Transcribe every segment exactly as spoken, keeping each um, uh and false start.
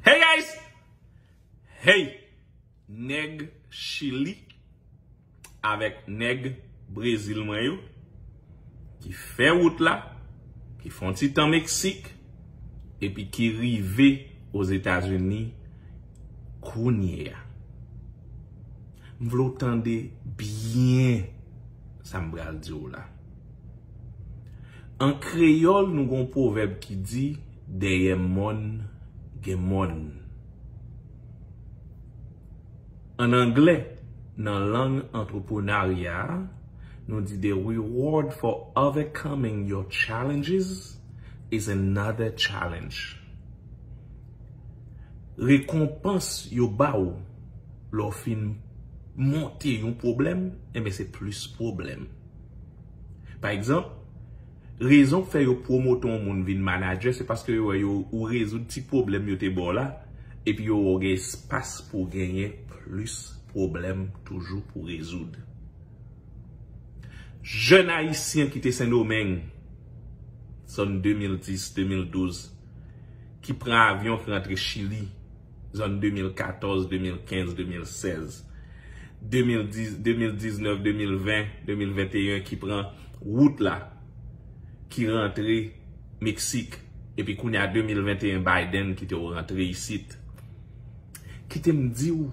Hey guys! Hey! Nèg Chili avèk nèg Brezil mwen yo ki fè wout la, ki fè yon ti tan Meksik, epi ki rive Ozetazini kounye a. M vle w tande byen sa m pral di w la. An kreyòl, nou gen yon pwovèb ki di, dèyè mòn gen mòn. An anglè, nan lang antreprenarya a, nou di, the reward for overcoming your challenges is another challenge. Rekonpans yo ba w lè w fin monte yon pwoblèm, enben se plis pwoblèm. Pa egzanp, rezon k fè yo pwomote yon moun vin manadjè, se paske yo wè yo, ou rezoud ti pwoblèm yo te ba w la, epi yo wè w gen espas pou w genyen plis pwoblèm toujou pou rezoud. Jèn ayisyen ki te Sendomeng, zòn de mil dis, de mil douz, ki pran avyon, ki rantre Chili, zòn de mil katòz, de mil kenz, de mil sèz, de mil dis, de mil diznèf, de mil ven, de mil venteyen, ki pran wout la, ki rantre Meksik, epi kounye a de mil venteyen Biden kite w rantre isit. Kite m di w,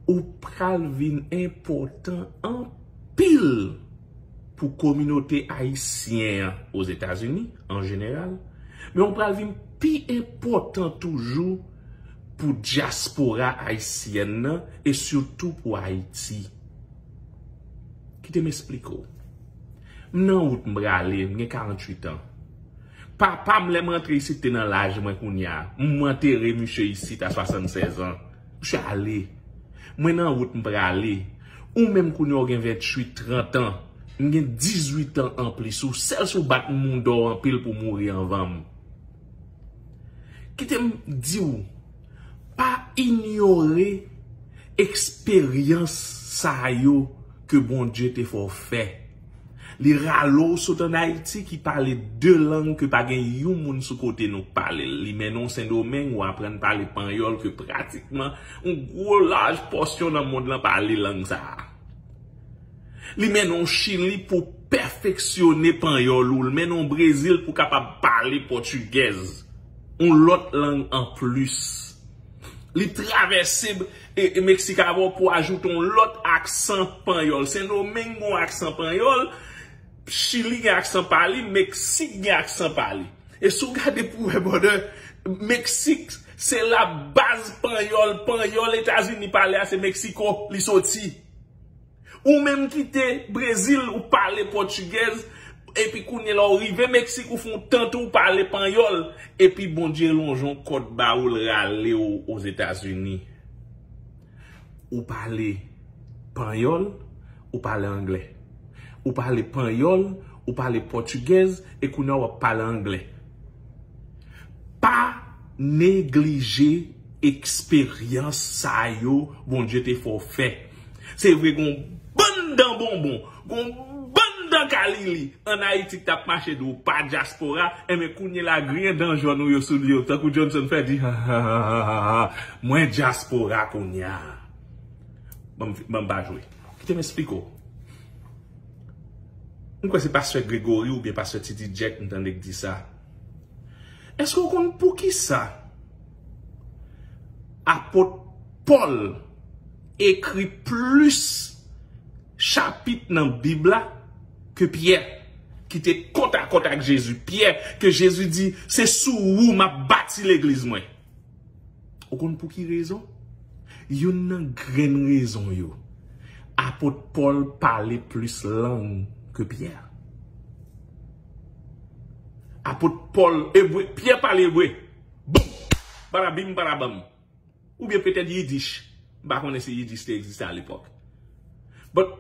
ou pral vin enpòtan anpil pou kominote ayisyen an Ozetazini, an jeneral, men ou pral vin pi enpòtan toujou pou dyaspora ayisyèn nan e sitou pou Ayiti. Kite m esplike w. M nan wout m prale, m gen karanntuit an. Papa m, lè m rantre isit, te nan laj mwen kounye a. M antere misye isit a swasannsèz an. Misye ale. Mwen nan wout m prale. Ou menm kounye a w gen venntuit, trant an. M gen dizuit an anplis ou. Sèl si w bat mouda w anpil pou mouri anvan m. Kite m di w, pa inyore eksperyans sa yo ke Bondye te fè w fè. Li rale w sot ann Ayiti ki pale de lang ke pa gen yon moun sou kote nou k pale l. Li mennen w Sendomeng, ou aprann pale panyòl ke pratikman yon gwo laj pòsyon nan mond lan pale lang sa a. Li mennen w Chili pou pèfeksyone panyòl ou. Li mennen w Brezil pou w kapab pale pòtigèz. Yon lòt lang anplis. Li travèse, e, e, Meksik avè w pou ajoute yon lòt aksan panyòl. Sendomeng gen yon aksan panyòl, Chili gen aksan pa li, Meksik gen aksan pa li. E si w gade pou wè, brother, Meksik, se la baz panyòl, panyòl Etazini pale a, se Meksiko li soti. Ou menm ki te Brezil, ou pale pòtigèz, epi kounye a la w rive Meksik, ou fè yon tan tou, ou pale panyòl, epi Bondye lonje yon kòd ba ou, l rale w Ozetazini. Ou pale panyòl, ou pale anglè. Ou pale panyòl, ou pale pòtigèz, e kounye a w ap pale anglè. Pa neglije eksperyans sa yo Bondye te fè w fè. Se vre, gon bann dan bonbon, gon bann dan kalili ann Ayiti k t ap mache di w pa dyaspora, enben kounye a la griyen dan jòn ou yo sou li yo, tankou Johnson fè di, ha, ha, ha, ha, ha, mwen dyaspora kounye a. Ban m, ban m pa jwe. Kite m esplike w. M kwè se pastè Gregory oubyen pastè Titi Jack m tande k di sa. Èske w konn poukisa apot Pòl ekri plis chapit nan Bib la ke Pyè, ki te kòtakòt ak Jezi? Pyè, ke Jezi di, se sou ou m ap bati legliz mwen. Ou konn pou ki rezon? Youn nan grenn rezon yo, apot Pòl pale plis lang ke Pyè. Apot Pòl, ebre, Pyè pale ebre. Boum! Badabim, badabam. Oubyen petèt yidish. M pa konnen si yidish te egziste alepòk. But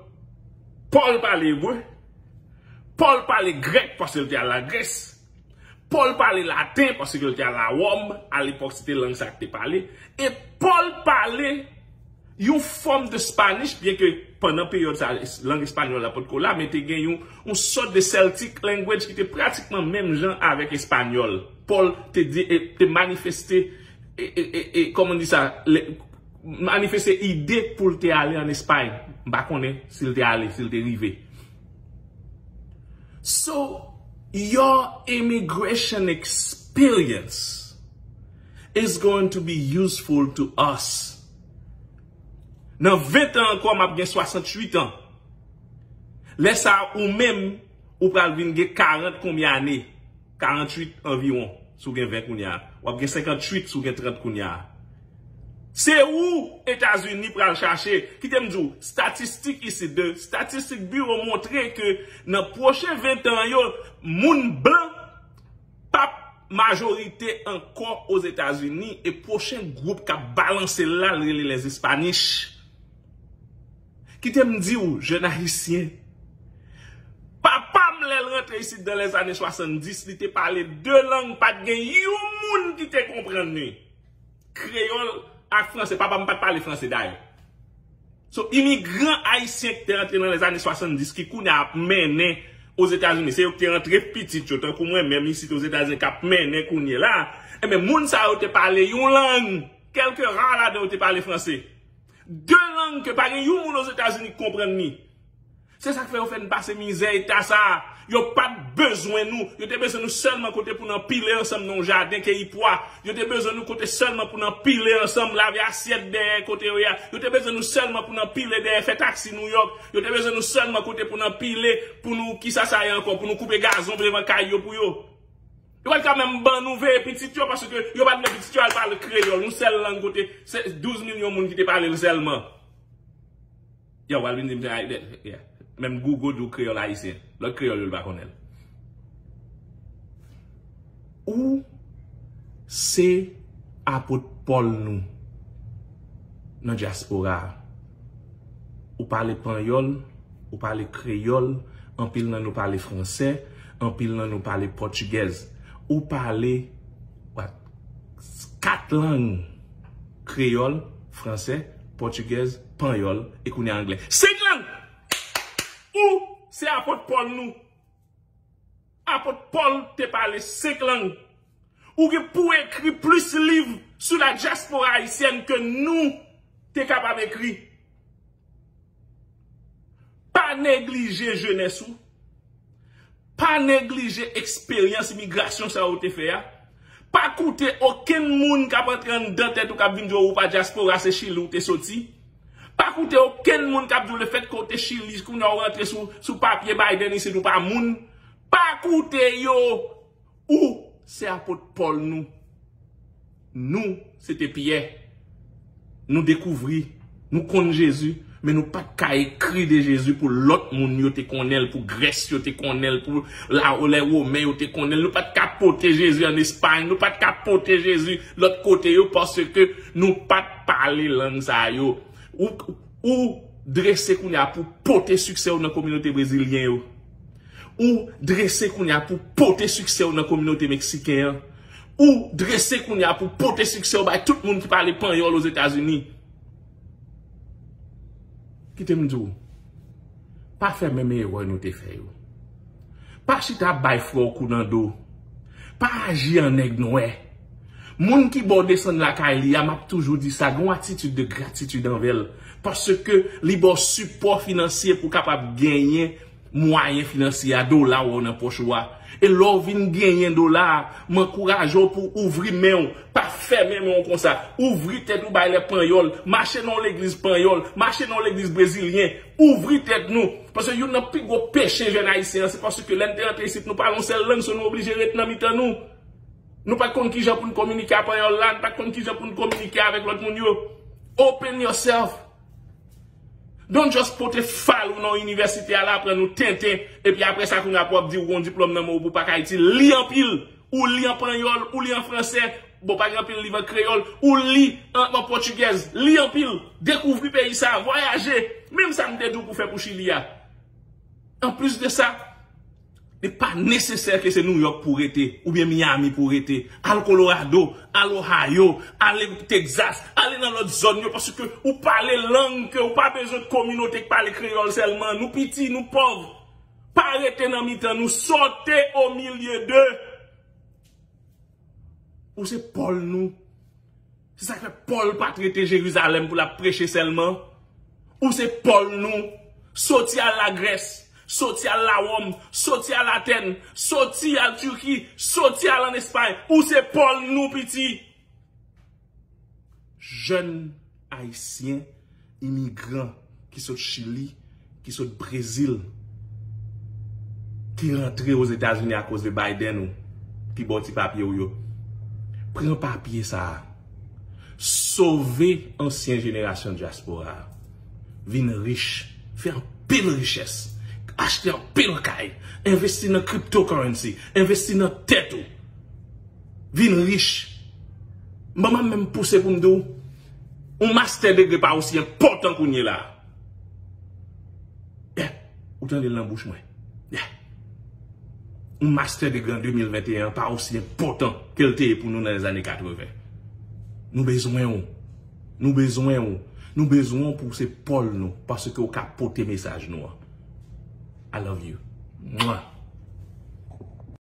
Pòl pale ebre. Pòl pale grèk paske l te al Lagrès. Pòl pale laten paske l te al Wòm. Alepòk, se te lang sa k te pale. E Pòl pale yon fòm de Spanish, byenke pandan peryòd sa, lang espanyòl la potko la, men te gen yon, yon sòt de Celtic language ki te pratikman menm jan avèk espanyòl. Pòl te di, e, te manifeste e, e, e, e, kòman di sa, le, manifeste ide pou l te ale an Espay. M pa konnen si l te ale, si l te rive. So, your immigration experience is going to be useful to us. Nan ven tan ankò, m ap gen swasanntuit an. Lè sa a, ou menm, ou pral vin gen karant konbyen ane? Karanntuit anviwon, si w gen ven kounye a. W ap gen senkantuit si w gen trant kounye a. Se ou Etazini pral chache. Kite m di w, statistik isit, de statistik biwo montre ke nan pwochen ven tan yo, moun blan p ap majorite ankò Ozetazini, e pwochen gwoup k ap balanse l la, l rele Lèzespanish. Kite m di w, jèn ayisyen, papa m, lè l rantre isit nan lèzane swasanndis, li te pale de lang, pa t gen yon moun ki te konprann li. Kreyòl ak franse, papa m pa t pale franse dayè. So, imigran ayisyen ki te rantre nan lèzane swasanndis, ki kounye a ap mennen Ozetazini, se yo ki te rantre pitit yo, tankou mwen menm isit Ozetazini, k ap mennen kounye la, enben, moun sa yo te pale yon lang, kèlke ra ladan yo te pale franse. De lang ke pa gen yon moun Ozetazini ki konprann li. Se sa k fè yo fè n pase mizè eta sa a. Yo pa t bezwen nou. Yo te bezwen nou sèlman kote pou n anpile ansanm nan yon jaden keyi pwa. Yo te bezwen nou kote sèlman pou n anpile ansanm, lave asyèt dèyè kote yo ye a. Yo te bezwen nou sèlman pou n anpile dèyè, fè taksi Nouyòk. Yo te bezwen nou sèlman kote pou n anpile, pou nou, kisa sa ye ankò, pou nou koupe gazon devan kay yo pou yo. Yo pa t ka menm ban nou veye pitit yo, paske yo pa t vle pitit yo al pale kreyòl, yon sèl lang kote se douz milyon moun ki te pale l sèlman. Yo, w al vin di m se Ay-, yeah. Menm Google di w kreyòl ayisyen. Lòt kreyòl yo, l pa konnen l. Ou se apot Pòl nou nan dyaspora a. Ou pale panyòl, ou pale kreyòl, anpil nan nou pale fransè, anpil nan nou pale pòtigèz. Ou pale, what, kat lang, kreyòl, fransè, pòtigèz, panyòl, e kounye a anglè. Senk lang! Ou se apot Pòl nou. Apot Pòl te pale senk lang. Ou gen pou ekri plis liv sou la diaspora haïtienne ke nou te kapab ekri. Pa neglije jenès ou. Pa neglije eksperyans imigrasyon sa ou te fè a. Pa koute okenn moun k ap antre anndan tèt ou k ap vin di w ou pa dyaspora, se Chili ou te soti. Pa koute okenn moun k ap di w lefètke w te Chili, kounye a w rantre sou, sou papye Biden isit, ou pa moun. Pa koute yo. Ou se apot Pòl nou. Nou, se te Pyè. Nou dekouvri, nou konn Jezi, men nou pa t ka ekri de Jezi pou lòt moun yo te konnen l, pou Grès yo te konnen l, pou la, lè Women yo te konnen l. Nou pa t ka pote Jezi ann Espay, nou pa t ka pote Jezi lòt kote yo, paske nou pa t pale lang sa yo. Ou, ou drese kounye a pou pote siksè w nan kominote brezilyen yo. Ou drese kounye a pou pote siksè w nan kominote meksiken an. Ou drese kounye a pou pote siksè w bay tout moun ki pale panyòl Ozetazini. Kite m di w, pa fè menm erè nou te fè yo. Pa chita ap bay frè w kou nan do. Pa aji an nèg nwè. Moun ki ba w desann lakay li a, m ap toujou di sa, gen yon atitid de gratitid anvè l. Paske li ba w sipò finansye pou w kapab genyen mwayen finansye a, dola w nan pòch ou a. E lè w vin genyen dola a, m ankouraje w pou w ouvri men w, pa fèmen men w konsa. Ouvri tèt ou bay lè panyòl, mache nan yon legliz panyòl, mache nan yon legliz brezilyen, ouvri tèt nou. Paske youn nan pi gwo peche jèn ayisyen an, se paske lè n te rantre isit, nou pale yon sèl lang, so nou oblije ret nan mitan nou. Nou pa t konn kijan pou n kominike a panyòl la, nou pa t konn kijan pou n kominike avèk lòt moun yo. Open yourself. Don't just pote fal ou nan inivèsite, al aprann ou tenten, epi apre sa, kounye a pou w ap di ou gen yon diplòm nan men w, pou w pa ka itil. Li anpil. Ou li an panyòl, ou li an fransè. Bon, pa gen anpil liv an kreyòl. Ou li an, an pòtigèz. Li anpil. Dekouvri peyi sa. Vwayaje. Menm sa m te di w pou fè pou Chili a. Anplis de sa, li pa nesesè ke se Nouyòk pou w rete, oubyen Miami pou w rete. Al Colorado, al Ohio, ale Texas, ale nan lòt zòn yo, paske ou pale lang ke ou pa bezwen kominote k pale kreyòl sèlman. Nou piti, nou pòv. Pa rete nan mitan nou, sortez au milieu d'eux. Ou se Pòl nou. Se sa k fè Pòl pa t rete Jerizalèm pou l ap preche sèlman. Ou se Pòl nou. Soti al Lagrès, soti al Lawòm, soti al Atèn, soti al Tiki, soti al ann Espay. Ou se Pòl nou, piti. Jèn ayisyen, imigran ki sot Chili, ki sot Brezil, ki rantre Ozetazini akoz de Biden ou, ki ba w ti papye w yo. Pran papye sa a. Sove ansyen jenerasyon dyaspora a. Vin rich. Fè anpil richès. Achte anpil kay. Envesti nan cryptocurrency. Envesti nan tèt ou. Vin rich. Manman menm pouse pou m di w, yon master degré pa osi enpòtan kounye la. Yeah. Ou tande l nan bouch mwen. Yeah. Yon master degré an de mil venteyen pa osi enpòtan ke l te ye pou nou nan lèzane katreven. Nou bezwen w. Nou bezwen w. Nou bezwen w pou w se Pòl nou, paske w ka pote mesaj nou an. I love you. Mwah.